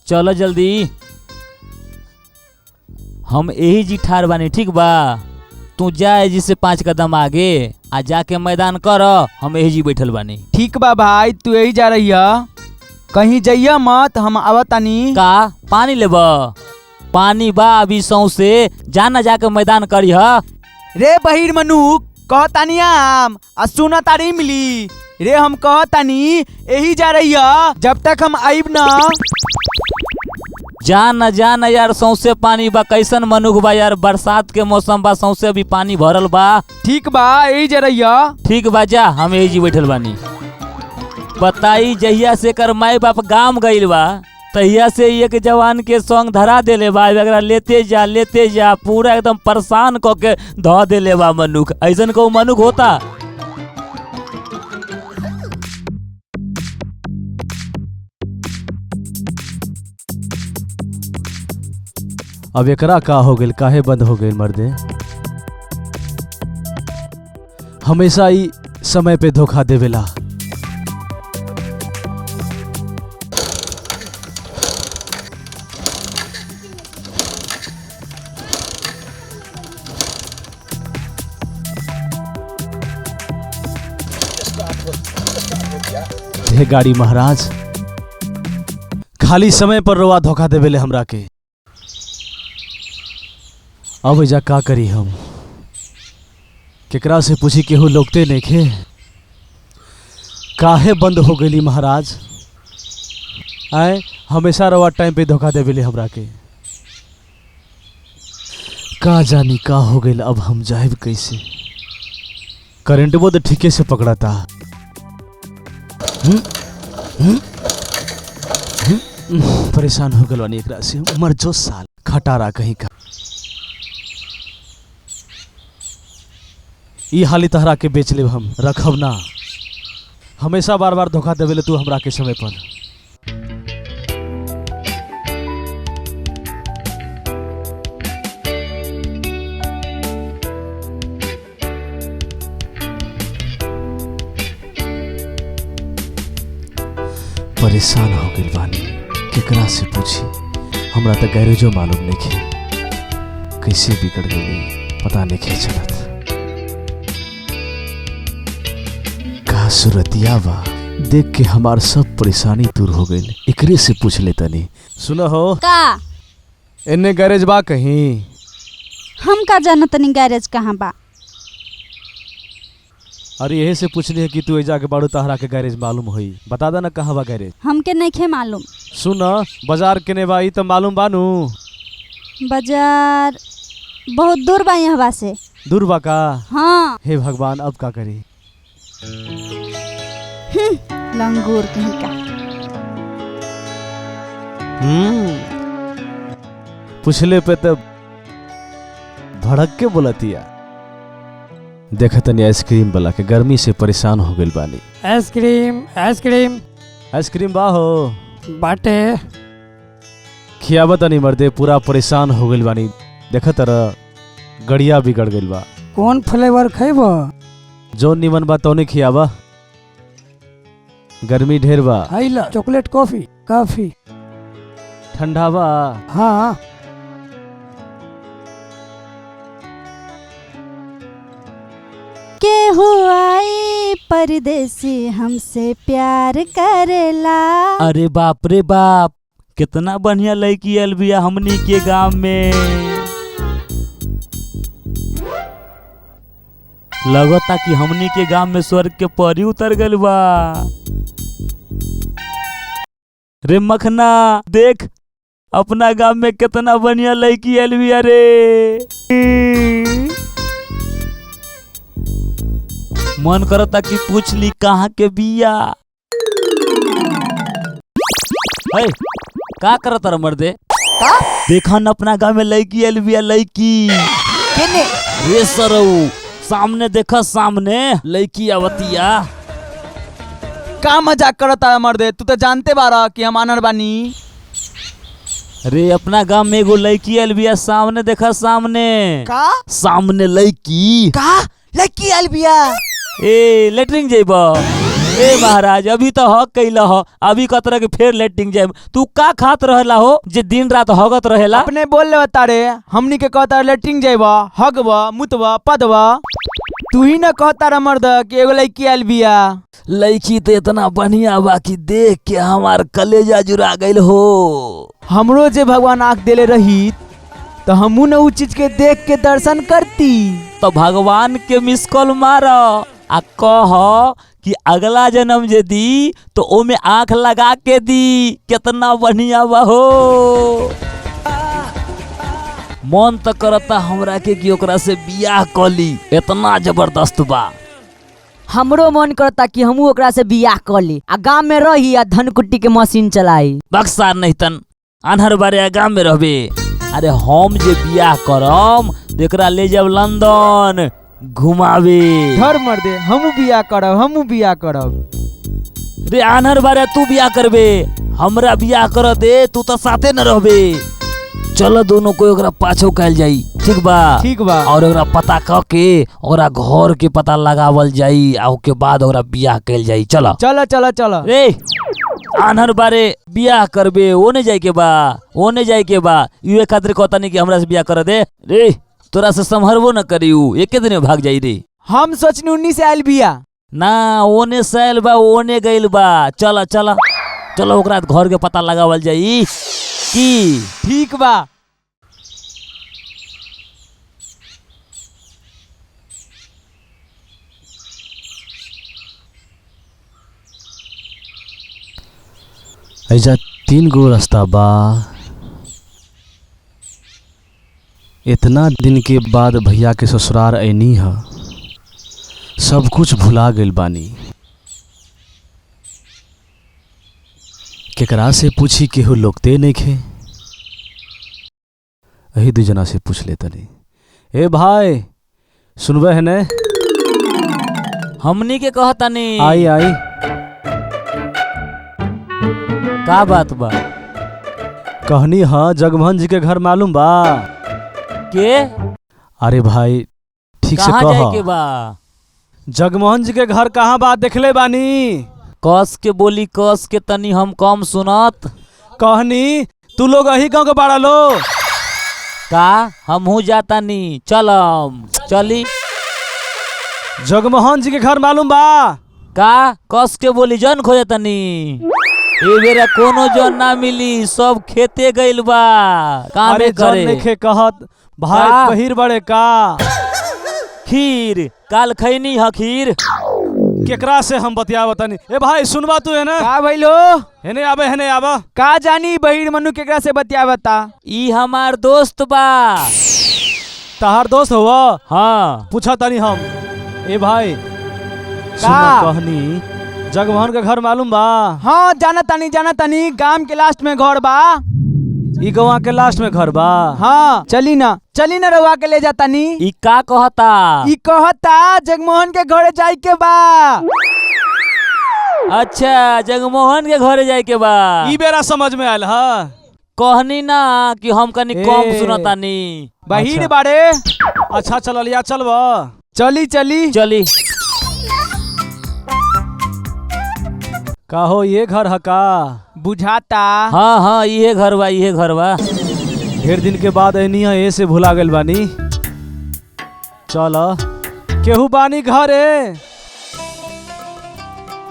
चलो जल्दी, हम यही जी ठार बानी, ठीक बा? तू जा जी से 5 कदम आगे आ जाके मैदान कर, हम यही जी बैठल बानी। ठीक बा भाई, तू यही जा रही है, कहीं जइया मत, हम आवतानी। का पानी लेब? पानी बा अभी सौंसे, जाना जाके मैदान करी ह। रे बहिर मनुक कहतानी आम आ सुना तारी मिली रे, हम कहतानी यही जा रही है जब तक हम आइब ना। जाना जाना यार, सौंसे पानी बा, कैसन मनुख बा यार, बरसात के मौसम बा, सौंसे अभी पानी भरल बा। ठीक बा, यही जा रही है। ठीक बा जा, हम यही जी बैठल बानी। बताई जहिया से कर माई बाप गांव गइल बा तहिया से एक जवान के संग धरा देले बा, एकरा लेते जा पूरा एकदम परेशान क के ध देले बा मनुख। ऐसन को मनुख होता? अब एकरा का हो गइल, काहे बंद हो गइल मर्दे? हमेशा ही समय पे धोखा देवेला। हे गाड़ी महाराज, खाली समय पर रोआ धोखा देवेले हमरा के। अब जा का करी हम, केकरा से पूछी, केहू लोकते नइखे। काहे बंद हो गई महाराज? आए हमेशा रवा टाइम पे धोखा देवेले हमरा के। का जानी का हो गई, अब हम जाइब कैसे? करंट वो तो ठीके से पकड़ाता। परेशान हो गल एकरा से, मर जो साल खटारा कहीं का। ई हाली तहरा के बेच लेब हम, रखब ना। हमेशा बार बार धोखा देवेले तू हमरा के समय पर। परेशान हो गइल बानी, केकरा से पूछी? हमरा तो गैरेजो मालूम नहीं, कैसे बिगड़ गई पता नहीं चलत। का सूरतिया बा, देख के हमार सब परेशानी दूर हो गई। एकरे से पूछ ले तनी। सुनो हो का एने गैरेज बा कहीं? हम का जाना तनी गैरेज कहाँ बा। अरे यही से पूछली है कि तू एजा के बाड़ू, तहरा के गैरेज मालूम होई, बता देना कहाँ बा गैरेज। हमके नहीं मालूम। सुन, बाजार केने बा ई तो मालूम बानू? बाजार बहुत दूर बा यहाँ से। दूर बा का? हाँ। हे भगवान, अब का करी? लंगूर कहीं का। पूछले पे तो भड़क के बोलतिया। देखा तनी आइसक्रीम वाला के, गर्मी से परेशान हो गइल बानी। आइसक्रीम आइसक्रीम आइसक्रीम बा हो बाटे खियाबत तनी मर्दे, पूरा परेशान हो गइल बानी। देखा तर गड़िया बिगड़ गइल बा। कौन फ्लेवर खइबो? जो निमन बा तौने खियाबा, गर्मी ढेर बा। हाइला चॉकलेट कॉफी काफी ठंडा बा। हाँ। के हुआई परदेसी हमसे प्यार करेला। अरे बाप रे बाप, कितना बढ़िया लड़की आयल बिया हमनी के गांव में। लगता कि हमनी के गांव में स्वर्ग के परी उतर गइल बा। रे मखना देख, अपना गांव में कितना बढ़िया लड़की आयल बिया रे। मन करता कि पूछ ली कहाँ के बिया। ए, का करता रे मर्दे? देखा न अपना गांव में लड़की आयल बिया, लड़की केने रे सरऊ सामने देख, सामने लड़की आवतिया। का मजाक करता है मर्दे, तू तो जानते बारा कि हम आनर बानी। रे अपना गांव में एगो लड़की आयल बिया, सामने देखा, सामने। का? सामने लड़की। का लड़की आयल बिया? ए लेटरिंग जेब ए महाराज, अभी तो हक कैला हो, अभी कतरा के फेर लेटरिंग जाब। तू का खात रहेला हो जे दिन रात हगत रहेला? अपने बोल ले तारे, हमनी के कहता लेटरिंग जेब, हगब, मुतब, पदब, तू ही न कहता रे मर्द कि एगो लड़की आयल बिया। लड़की तो इतना बढ़िया बा कि देख के हमार कलेजा जुड़ा गइल हो। हमरो जे भगवान आँख देले रही तो हमू न उ चीज के देख के दर्शन करती। तो भगवान के मिस कॉल मार आ कह कि अगला जन्म जे दी तो ओमे आँख लगा के दी, कितना बढ़िया बा हो। मन तो करता हमरा के कि ओकरा से बियाह क ली, इतना जबरदस्त बा। हमरो मन करता कि हमू ओकरा से बियाह क ली आ गांव में रही आ धनकुट्टी के मशीन चलाई। बक्सा नहीं तन आन्हर बारे गांव में रहबे। अरे हम जे बियाह करम एकरा ले जाब लंदन घुमावे। धर मर्दे, हमू बियाह करब, हमू बियाह करब। रे आन्हर बारे तू बियाह करबे, हमरा बियाह कर दे, तू तो साथे न रहबे। चलो दोनों को ओकरा पाछो कहल जाई, ठीक बा? ठीक बा। और ओकरा पता क के ओकरा घर के पता लगावल जाई आ ओके बाद ओकरा बियाह कइल जाई। चलो चलो चलो चलो। रे आन्हर बारे बियाह करबे, ओने जाए के बा, ओने जाए के बा, इहे खातिर कहता नहीं कि हमरा से बियाह कर दे। रे तोरा से संभरबो न करी, उ एके दिन में भाग जाई रे। हम सोचनी उन्नी से आयल बिया ना, ओने से आयल बा, ओने गइल बा। चलो चलो चलो ओकरा घर के पता लगावल जाई की। ठीक बा। ऐजा 3 गो रास्ता बा। इतना दिन के बाद भैया के ससुराल ऐनी ह, सब कुछ भुला गइल बानी। केकरा से पूछी, केहू लोकते नइखे। यही दू जना से पूछ ले तनी। ए भाई सुनबे है ने? हमनी के कहतनी। आई आई। का बात बा? कहनी हाँ जगमोहन जी के घर मालूम बा के? अरे भाई ठीक से कहाँ जाए के कह, बा? जगमोहन जी के घर कहाँ बा देखले बानी? कस के बोली, कस के तनी हम कम सुनत। कहनी तू लोग अही गाँव के बाड़ा लो का? हमहू जाता नी, चलम चली। जगमोहन जी के घर मालूम बा का? कस के बोली, जन खोजे तनी। ए बेरा कोनो जन ना मिली, सब खेते गइल बा। कामे अरे जन करे नइखे कहत भाई, पहिर बड़े का खीर काल खैनी ह खीर। केकरा से हम बतियावतनी? ए भाई सुनबा तू है ना? का भइलो? हेने आबे, हेने आबा। का जानी बहिर मनु केकरा से बतियावता? ई हमार दोस्त बा। तहार दोस्त हुआ? हाँ। पूछा तनी हम। ए भाई सुना, कहनी जगमोहन के घर मालूम बा? हाँ जाना तनी, जाना तनी, गांव के लास्ट में घर बा। ई गवा के लास्ट में घर बा? हाँ चली ना, चली ना रउआ के ले जाता नी। ई का कहता? ई कहता जगमोहन के घरे जाए के बा। अच्छा जगमोहन के घरे जाए के बा। ई बेरा समझ में आयल। हाँ कहनी ना कि हम कनी कम सुनतानी। बहिर बारे। अच्छा चल लिया, चलबा? चली चली चली। का हो ये घर हका? बुझाता। हाँ हाँ ये घर बा, ये घर बा। ढेर दिन के बाद ऐनी है, ऐसे भुला गइल बानी। चल केहू बानी घरे?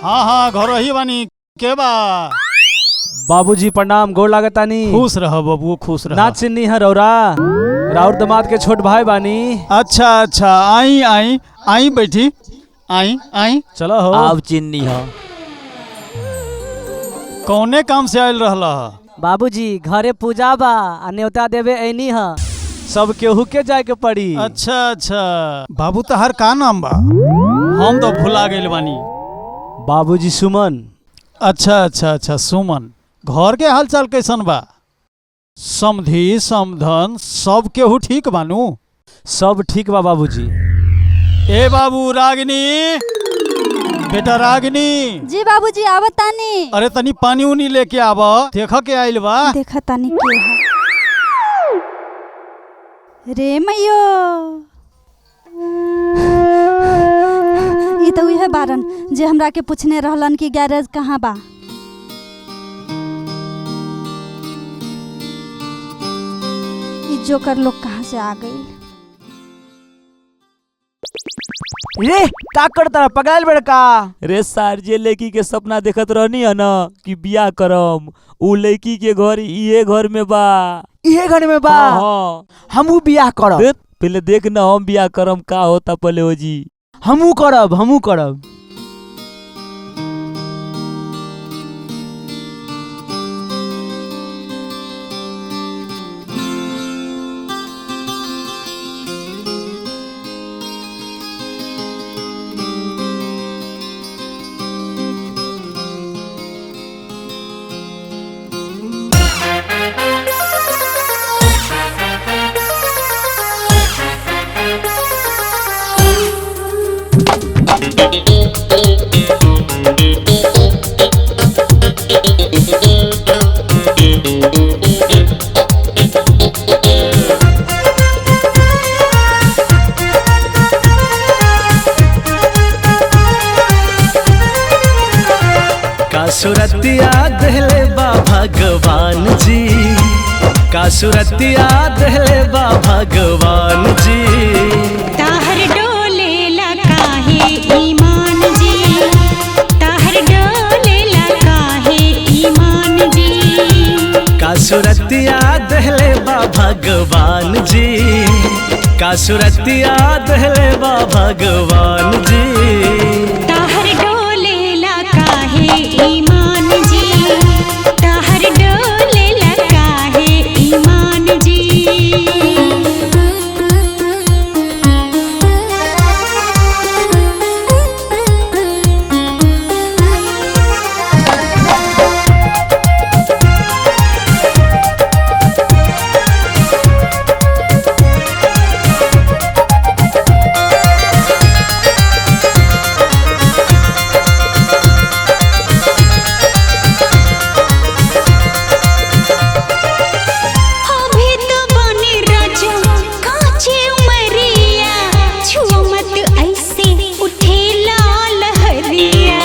हाँ हाँ घर ही बानी। के बा? बाबूजी प्रणाम, गोर लागतानी। खुश रह बबुओ, खुश रह। ना चिन्नी है रौरा, राउर दमाद के छोट भाई बानी। अच्छा अच्छा, आई आई आई बैठी, आई आई। चलो हो। अब चिन्नी हो। कौने काम से आयल रहला? बाबूजी घरे पूजा बा आ न्योता देवे ऐनी ह। सब केहू के जाए के पड़ी। अच्छा अच्छा, बाबू तहार का नाम बा? हम तो भुला गइल बानी। बाबूजी सुमन। अच्छा अच्छा अच्छा सुमन, घर के हालचाल कैसन बा? समधी समधन सब केहू ठीक बानू? सब ठीक बा बाबूजी। ए बाबू रागिनी, बेटा रागिनी। जी बाबूजी आवतानी। अरे तनी पानी उनी लेके आवा, देख के आइल बा। देखा तानी के है रे मैयो, ई तो उहे बारन जे हमरा के पूछने रहलन कि गैरेज कहाँ बा। ई जोकर लोग कहाँ से आ गई रे? का करता पगल बड़का रे सार, जे लड़की के सपना देखत रहनी है ना कि बियाह करम, उ लड़की के घर इहे घर में बा। इहे घर में बा? हाँ। हमू बियाह करब। पहले देख ना हम बियाह करम का होता पहले हो जी। हमू करब, हमू करब। का सुरतिया दहले बा भगवान जी, का सुरतिया दहले बा भगवान जी। ताहर डोले काहे ईमान जी, ताहर डोले काहे ईमान जी। का सुरतिया दहले बा भगवान जी, का सुरतिया दहले बा भगवान जी। ताहर डोले काहे ईमान जी, ताहर डोले काहे ईमान जी। अभी तो बने राजा काचे उमरिया, छुओ मत ऐसे उठे लाल हरिया।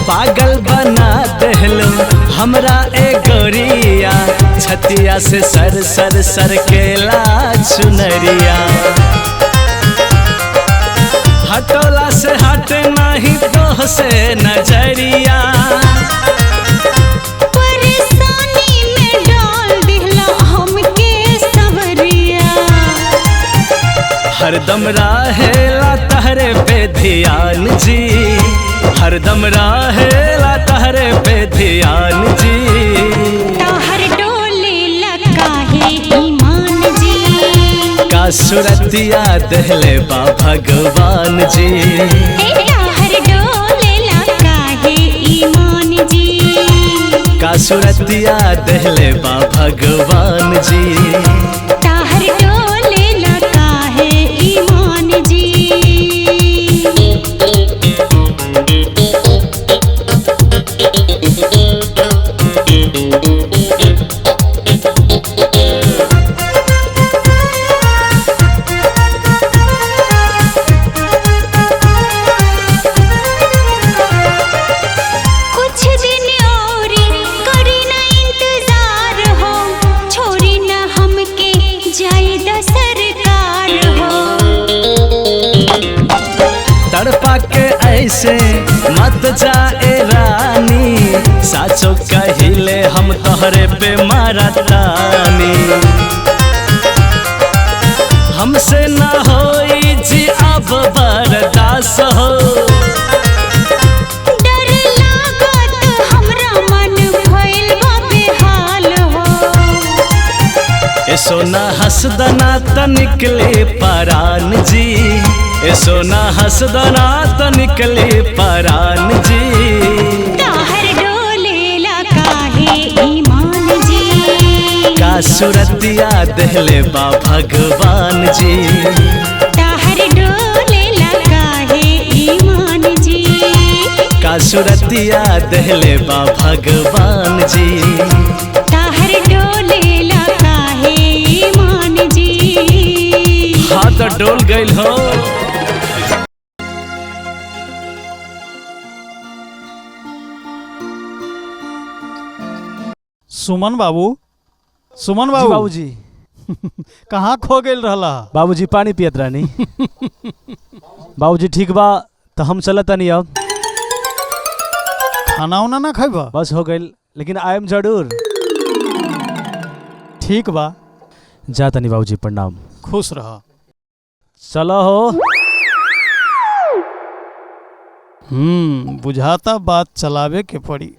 पागल बना दहलो हमरा ए गोरिया, छतिया से सर सर सर केला चुनरिया। हटोला से हट नहीं तो से नजरिया। परेशानी में डाल दिहला हमके सवरिया। हरदम रहेला तहरे पे ध्यान जी, हरदम रहेला तहरे पे ध्यान जी। ताहर डोले काहे ईमान जी, का सुरतिया दहले बा भगवान जी। ए ताहर डोले काहे ईमान जी, का सुरतिया दहले बा भगवान जी। ताहर डोले काहे ईमान जी। कुछ दिन और करी ना इंतजार हो, छोड़ी ना हमके जाए द सरकार हो। तड़पा के ऐसे मत जाए रानी, साचो कहिले हम तोहरे पे मारा तानी। हमसे ना होई जी अब बर्दाश्त हो, डर लागत हमरा मन भइल बा बेहाल हो। ए सोना हंसदना त निकले परान जी, ए सोना हंसदना त निकले परान जी। ताहर डोले काहे ईमान जी, का का सूरतिया देहले बा भगवान जी। ताहर डोले काहे ईमान जी। का सूरतिया देहले बा भगवान जी। ताहर डोले काहे ईमान जी। हाँ तो डोल गइल हो। सुमन बाबू, सुमन बाबू। बाबूजी। कहाँ खो गइल रहला? बाबूजी पानी पियत रहनी। बाबूजी ठीक बा तो हम चलत तनी अब। खाना उना ना खैबा? बस हो गइल, लेकिन आयम जरूर। ठीक बा। जा तनी बाबूजी, प्रणाम। खुश रह। चलो हो। बुझाता बात चलावे के पड़ी।